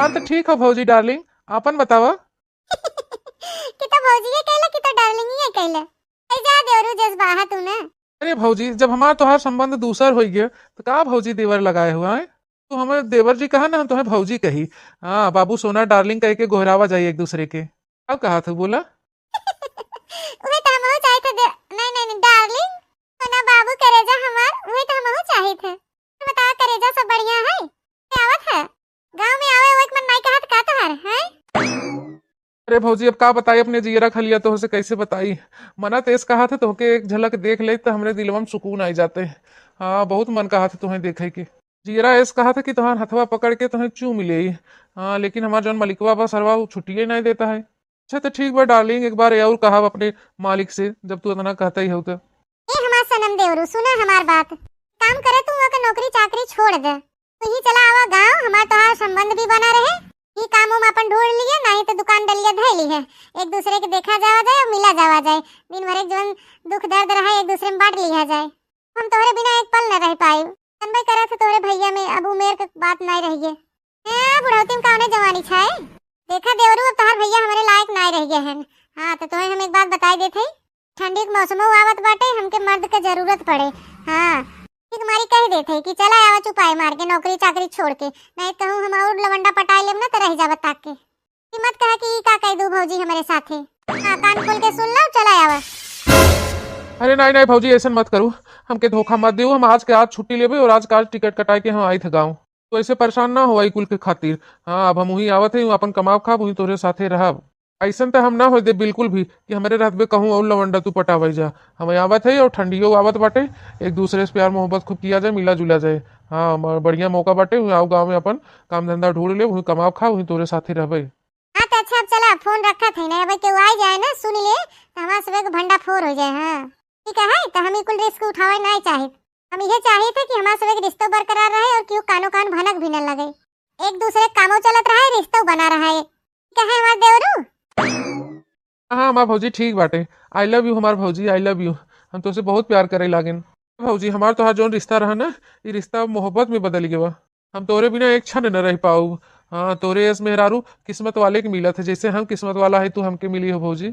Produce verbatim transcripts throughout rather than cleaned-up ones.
तो ठीक है भौजी darling, आपन बतावा। कि तो भौजी ये कहला कि तो darling ये कहला। ए जा देवरू जज्बाहा तू ना। अरे भौजी, जब हमार तोहार संबंध दूसर होई गया, तो का भौजी देवर लगाए हुआ है? तू हमें देवर जी कहा ना, हम तुम्हें भौजी कही। हाँ, बाबू सोना darling कह के गोहरावा जाई एक दूसरे के। अब कहा था बोला? उहे तो हमहू चाहे थे दे-, नहीं, नहीं, नहीं, darling, सोना बाबू करेजा हमार, उहे तो हमहू चाहे थे। बतावा करेजा, सब बढ़िया है? क्या आवत है? गाँव में आवे, वो एक मन नाई कहत का तोहार, हैं? अरे भौजी, अब का बताई अपने जियरा खलिया, तोहसे कैसे बताई? मना तेज कहा था, तोहके एक झलक देख ले तो हमरे दिलवा में सुकून आई जाते। हाँ, बहुत मन कहा था तुम्हें देखे के। जियरा ऐस कहा था कि तोहार हथवा पकड़ के तोहें चूम ले। हाँ, लेकिन हमार जौन मलिकवा बा सरवा, वो छुट्टिए नहीं देता है। अच्छा तो ठीक बा darling, एक बार और कहा अपने मालिक से, जब तू इतना कहता ही हो तो। ए हमार सनम देवरू, सुना हमार बात। काम करे तू ओकर नौकरी चाकरी छोड़ दे। तू ही चला आवा गाँव, हमार तोहार संबंध भी बना रहे। ई काम उम अपन ढूंढ लिए, नहीं तो दुकान डलिया धै ली है। एक दूसरे के देखा जावा जाए और मिला जावा जाए। दिन भर एक जौन दुख दर्द रहे, एक दूसरे में बांट लिया जाए। हम तोहरे बिना एक पल न रह पाई। तनबे करे थे तोहरे भैया में, अब उमेर के बात नहीं रह गए। ए, बुढ़ौती में कौने जवानी छाए? देखा देवरू, अब तोहार भैया हमारे लायक नहीं रह गए हैं। हाँ, तो तोहे हम एक बात बताई देते ही, ठंडी के मौसमो आवत बाटे, हमके मर्द के जरूरत पड़े। हाँ, ठीक मारी कह देते ही कि चला आवा चुपाई मार के नौकरी चाकरी छोड़ के, नहीं कहूँ हम और लवंडा पटाई लेम ना तो रह जावा ताक के। कि मत कहा कि ई का कह दू भौजी हमारे साथे। हाँ, कान खोल के सुन लो, चला आवा। अरे नहीं, नहीं भौजी, ऐसन मत करू, हमके धोखा मत दियो, हम आज के आज छुट्टी लेबे और आज के आज टिकट कटाए के हम आई थे गाँव। तो ऐसे परेशान ना हो ई कुल के खातिर। हाँ, अब हम वहीं आवत है, अपन कमाब खाब, वहीं तोरे साथे रहब। ऐसन तो हम ना हो दे बिल्कुल भी कि हमारे रहत बे कहूँ और लवंडा तू पटावे जा। हम आवत है और ठंडियो आवत बाटे, एक दूसरे से प्यार मोहब्बत खूब किया जाए, मिला जुला जाए। हाँ, म-, बढ़िया मौका बाटे, वहीं आओ गाँव में अपन काम धंधा ढूंढ ले, वहीं कमाब खा, वहीं तोरे साथे रहबे। हाँ, तो अच्छा, अब चला, फोन रखा थे ना, अब केहू आ जाए ना, सुन ले, तो हमारे सबे के भंडा फोर हो जाए। हाँ, ठीक है, तो हम ई कुल रिस्क उठावे नहीं चाहित। हम ये चाहित है कि हमारे सबे के रिश्तो बरकरार रहे और केहू कानो कान भनक भी न लगे, एक दूसरे के कामो चलत रहे, रिश्तो बना रहे। ठीक है हमार देवरू? हाँ, हमार भौजी ठीक बाटे। I love you हमार भौजी, I love you। हम तोसे बहुत प्यार करे लागेन। भौजी, हमार तोहार जौन रिश्ता रहा ना, ई रिश्ता मोहब्बत में बदल गवा। हम तोरे बिना एक क्षण न रह पाऊब। हाँ, तोरे यस मेहरारू किस्मत वाले के मिलत है, जैसे हम किस्मत वाला है, तू हमके मिली हो भौजी।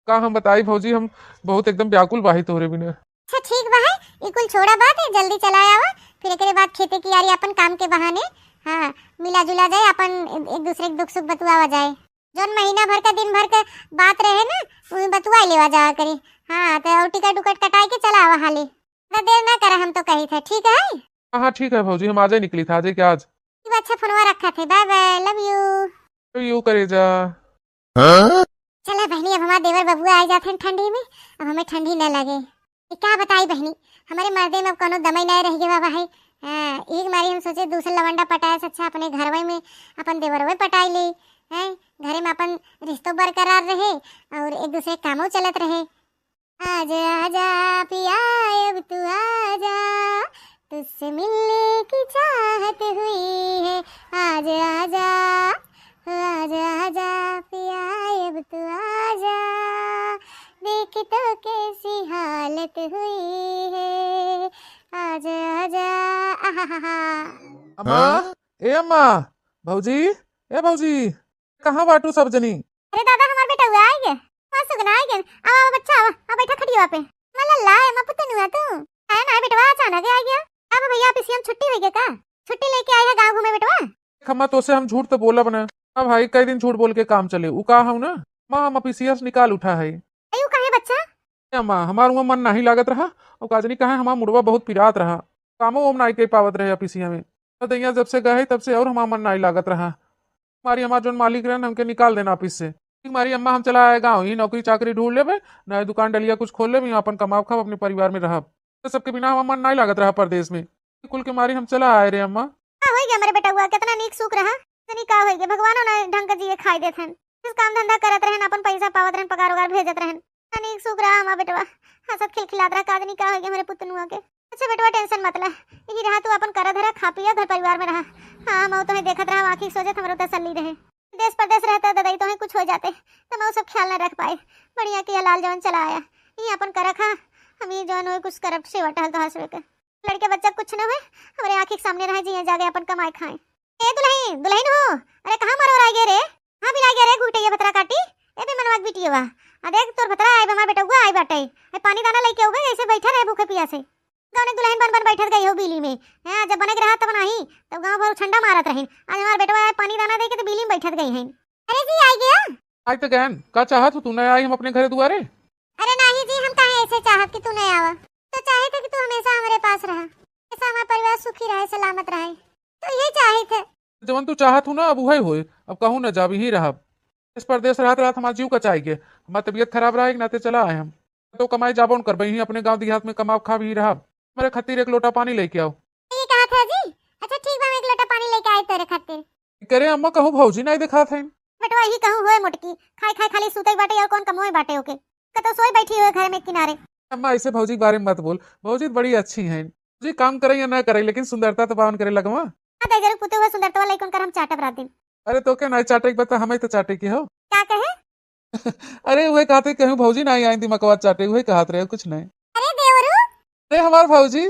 का हम बताई भौजी, हम बहुत एकदम व्याकुल बाही तोरे बिना। अच्छा ठीक बा है, ई कुल छोड़ा बात है, जल्दी चला आवा, फिर एकरे बाद खेते कियारी अपन काम के बहाने, हाँ, मिला जुला जाए, अपन एक दूसरे के दुख सुख बतुआवा जाए। जौन महीना भर का दिन भर के बात रहे ना, वही बतुआ लेवा जावा करी। हाँ, तो और टिकट उकट कटाए के चला आवा हाली, ज्यादा देर ना करे, हम तो कही थे, ठीक है? हाँ, हाँ, ठीक है भौजी, हम आजे निकली था, आजे क्या आज। ठीक बा, अच्छा, फोनवा रखा थे, bye bye, love you। Love you करेजा। हाँ? चला बहनी, अब हमार देवर बबुआ आ जात हैं ठंडी में, अब हमें ठंडी न लगे। ये का बताई बहनी, हमारे मर्दे में अब कोनो दमई नहीं रह गया बा भाई। हाँ, एक मारी हम सोचे दूसरे लवंडा पटाए से अच्छा अपने घरवे में अपन देवरवे पटाई ले, हैं? घरे में अपन रिश्तो बरकरार रहे और एक दूसरे कामो चलत रहे। आजा आजा पिया, अब तू आजा, तुझसे मिलने की चाहत हुई है। आजा आजा, आजा आजा पिया, अब तू आजा, देख तो कैसी हालत हुई है। आजा आजा, आहा हा हा। अम्मा, हाँ? ए अम्मा, भौजी, ए भौजी, कहाँ बाटू सब जनी? अरे दादा, हमार बेटउआ आइ गे, हमार सुगना आइ गे। आवा, आवा बच्चा, आवा, आ बैठा खटिया पे। हमार लल्ला है, हमार पुतनुआ तू। आया ना बेटवा, अचानक आइ गया। अब भैया, ऑफिसिया में छुट्टी होइ गया का? छुट्टी लेके आइ है गाँव घूमे बेटवा। देख अम्मा, तोसे हम झूठ तो बोलब ना। अब भाई, कई दिन झूठ बोल के काम चले, उ का हऊ ना, माँ हम ऑफिसिया से निकाल उठा है। अयो, काहे बच्चा? ए अम्मा, हमार उहाँ मन नाही लागत रहा, और का जनी काहे हमार मुड़वा बहुत पिरात रहा, कामो ओम नाही कर पावत रहे ऑफिसिया में। तो दैया जब से गए तब से और हमार मन नाही लागत रहा। मारी हमार जौन मालिक रहन, हमके निकाल देना ऑफिस से। ठीक मारी अम्मा, हम चला आए गाँव, ही नौकरी चाकरी ढूंढ लेबे, नए दुकान डलिया कुछ खोल लेबे, यहाँ अपन कमाब खाब, अपने परिवार में रहब। तो सबके बिना हमार मन नाही लागत रहा परदेश में। कुल के मारी हम चला आए रे अम्मा। का होइ गया हमरे बेटउआ, कितना नीक सुख रहा, तनी का होइ गया, भगवानो ना ढंग का जिए खाए देत हन। कुछ काम धंधा करत रहन, अपन पैसा पावत रहन, पगार उगार भेजत रहन। तनी सुख रहा हमार बेटवा, हंसत खिलखिलात रहा, का जनी का होइ गया हमरे पुतनुआ के। अच्छा बेटवा, टेंशन मत ला, यही रहा, तू अपन करा धरा, खा पिया, घर परिवार में रहा। हाँ, हम तोहे देखत रहा, आँखी सोजत हमरो तसल्ली रहे। देश परदेश रहता दादा, तोहे कुछ होइ जाते, तो हम सब ख्याल न रख पाए। बढ़िया किया लाल जवन चला आया, यही अपन करा खा, हम ये जवन होइ कुछ करब, सेवा टहल तोहार सबे के। लड़के बच्चा कुछ न होइ, हमरे आँखी के सामने रहे, जिए जागे अपन कमाए खाए। ए दुलहिन, दुलहिन हो, अरे कहाँ मरोराइ गे रे? हाँ, बिलाइ गे रे, घुघटइया भतरा काटी। ए बे मनवा के बिटियवा, आ देख तोर भतरा आइ बा, हमार बेटउआ आइ बाटइ। ए पानी दाना लइके अउबे, ऐसे बइठा रहे भूखे पियासे। गउने दुलहिन बन बन बइठत गइ हो बीली में। हाँ, जब बने के रहा तब नाहीं, तब गाँव भर छंडा मारत रहिन। आज हमार बेटवा आइ पानी दाना दइके त बीली में बइठत गइ हइन। अरे जी, आइ गया? आइ त गएन, का चाहत हो तू, न आई हम अपने घरे दुआरे? अरे नाहीं जी, हम काहे ऐसे चाहत कि तू न आवा। तो चाहित है कि तू हमेशा हमरे पास रहा, हमेशा हमार परिवार सुखी रहे, सलामत रहे। तो यही चाहित है। जवन तू चाहत हो ना, अब उहइ होए। अब कहूँ न जाब, इहीं रहब। इस परदेस रहत रहत हमार जीव कचाइ गे। हमार तबियत खराब रहा, एक नाते चला आए हम। तो कमाए जाबो न करबे, इहीं अपने गाँव देहात में कमाब खाब, इहीं रहब। हमरे खातिर एक लोटा पानी लइके आउ। ये कहत है जी? अच्छा ठीक बा, हम एक लोटा पानी लइके आए तोरे खातिर। करे अम्मा, कहूँ भौजी नाहीं देखात हइन। बेटवा, इही कहूँ होए मोटकी, खाइ खाइ खाली सूतइ बाटे अउर कउन कमोए बाटे ओके। कतौ सोइ बइठी होए घर में किनारे। अम्मा, ऐसे भौजी के बारे में मत बोल, भौजी त बड़ी अच्छी हइन। भौजी काम करइ या न करइ, लेकिन सुंदरता त बा उनकरे लगवा। हाँ, त जरूर पुते हुए सुंदरतवा लइके उनकर हम चाटब रात दिन। अरे तोके नाहीं चाटे के बा त हमइ त चाटे के हो। का कहे? अरे उहे कहत रहे, कहूँ भौजी नाहीं आइन दिमकवा चाटे, उहे कहत रहे, कुछ नाहीं। अरे देवरू। अरे हमार भौजी।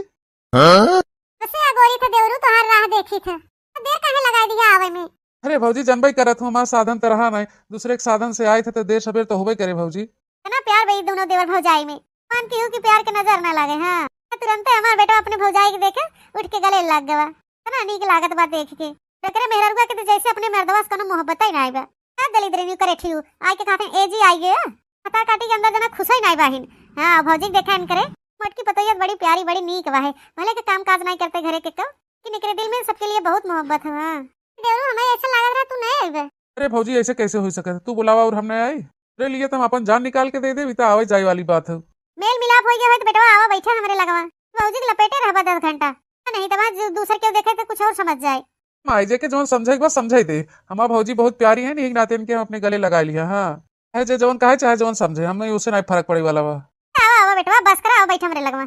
हाँ? बसे अगोरी थे देवरू, तोहार राह देखी थे। तो देर काहे लगाइ दिया आवइ में? अरे भौजी, जनबइ करत हो, हमार साधन त रहा नाहीं, दुसरे के साधन से आइत है त देर सबेर त होबइ करे भौजी। इतना प्यार बा ई दुनो देवर भौजाई में, मान केहू की प्यार के नजर न लागे। हाँ, तुरंते हमार बेटवा अपने भौजाई के देखे उठ के गले लाग गवा। इतना नीक लागत बा देख के। एकरे मेहररुआ के त जैसे अपने मर्दवा से कउनो मोहब्बतइ नाहीं बा। का दलिद्र न्यू करे ठियू, आइ के कहत हैं, "ए जी आइ गया।" भतार काटी के अंदर जना खुसइ नाहीं बाहिन। हाँ, भौजी के देखा इनकरे, मोटकी पतोहिया त बड़ी प्यारी, बड़ी नीक बा है। भले के काम काज नाहीं करते घरे के कउ, लेकिन एकरे दिल में सबके लिए बहुत मोहब्बत है। हाँ। देवरू, हमें ऐसा लागत रहा तू नहीं अइबे। अरे भौजी, ऐसे कैसे होइ सकत है? तू बुलावा अउर हम नहीं आई? अरे लिए त हम अपन जान निकाल के दे देबी, त आवइ जाए वाली बात है। मेल मिलाप होइ गया होई त बेटवा आवा बइठा हमरे लगवा। भौजी के लपेटे रहबा दस घंटा। नहीं त बाद जो दूसर केहू देखे त कुछ अउर समझ जाए। माई जे के जवन समझइ के बा समझइ दे। हमार भौजी बहुत प्यारी है, एक नाते इनके हम अपने गले लगाइ लिया। हाँ, चाहे जे जवन कहे, चाहे जवन समझे, हमें उसे नाहीं फरक पड़इ वाला बा। आवा, आवा बेटवा, बस करा, आवा बइठा हमरे लगवा।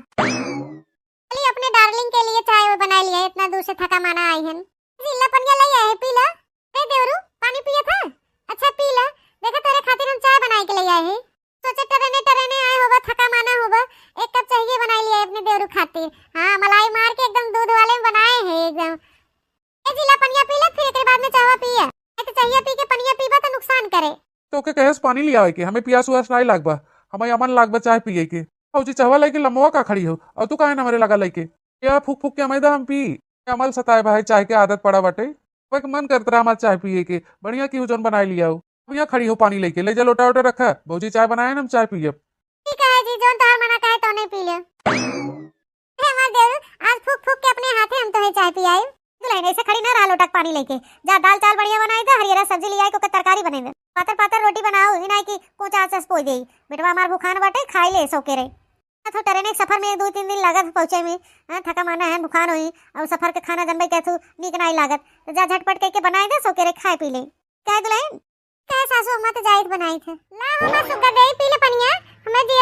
चली अपने darling के लिए चाय बनाइ लिया, इतना दूर से थका माना आई हन। जी, ला पनिया लइ आए, पी ला। ए देवरू, पानी पियत है? अच्छा पी ला, देखा तोरे खातिर हम चाय बनाइ के लइ आए हैं। सोचे टरेने टरेने आए होबा, थका माना होबा, एक कप चाहिए बनाइ लिया अपने देवरू खातिर। हाँ, मलाई मार के एकदम दूध वाले में बनाए हैं एकदम। ए जी, ला पनिया पी ला, फिर एकरे बाद में चाहवा पिया। नहीं तो चाहिए पी के पनिया पीबा तो नुकसान करे। तोके कहेस पानी लियावइ के, हमें पियास उआस नाहीं लागबा, हमें अमन लागबा चाय पिए के। भौजी, चाहवा लइके लमवा का खड़ी हो, अउर तू काहे न हमरे लगा लइके? या फूक फूक के हमें दा हम पी। अमल सताए भाई, चाय के आदत पड़ा बाटे। अब एक मन करत रहा हमार चाय पिए के, बढ़िया केहू जौन बनाए लियाउ। अब यहाँ खड़ी हो पानी लइके, लइ जा लोटा वोटा रखा, भौजी चाय बनाए न हम चाय पियब। ठीक है जी, जौन तोहार मना कहे तौने पी ले। हे हमार देवरू, आज फूक फूक के अपने हाथे हम तोहे चाय पियाइब। दुलहिन, ऐसे खड़ी ना रहा, लोटा के पानी लइके। जा, दाल चावल बढ़िया बनाइ दे, हरियरा सब्जी लियाइ के ओकर तरकारी बनइबे। पातर पातर रोटी बनाउ, ई नाहीं कि कोचा आचस पोइ देइ। बेटवा हमार भुखान बाटे, खाइ ले सौकेरे। तो ट्रेन के सफर में एक दू तीन दिन लागत पहुँचे में। हाँ, थका माना है, भुखान होई, अउर सफर के खाना जनबे के तू नीक नाहीं लागत। तो जा झटपट कइके बनाइ दे, सौकेरे खाइ पी ले। काहे दुलहिन? कहे सासू अम्मा तो जाइत बनाई थे। ला अम्मा सुग्गा देई, पी ले पनिया, हमें जियरा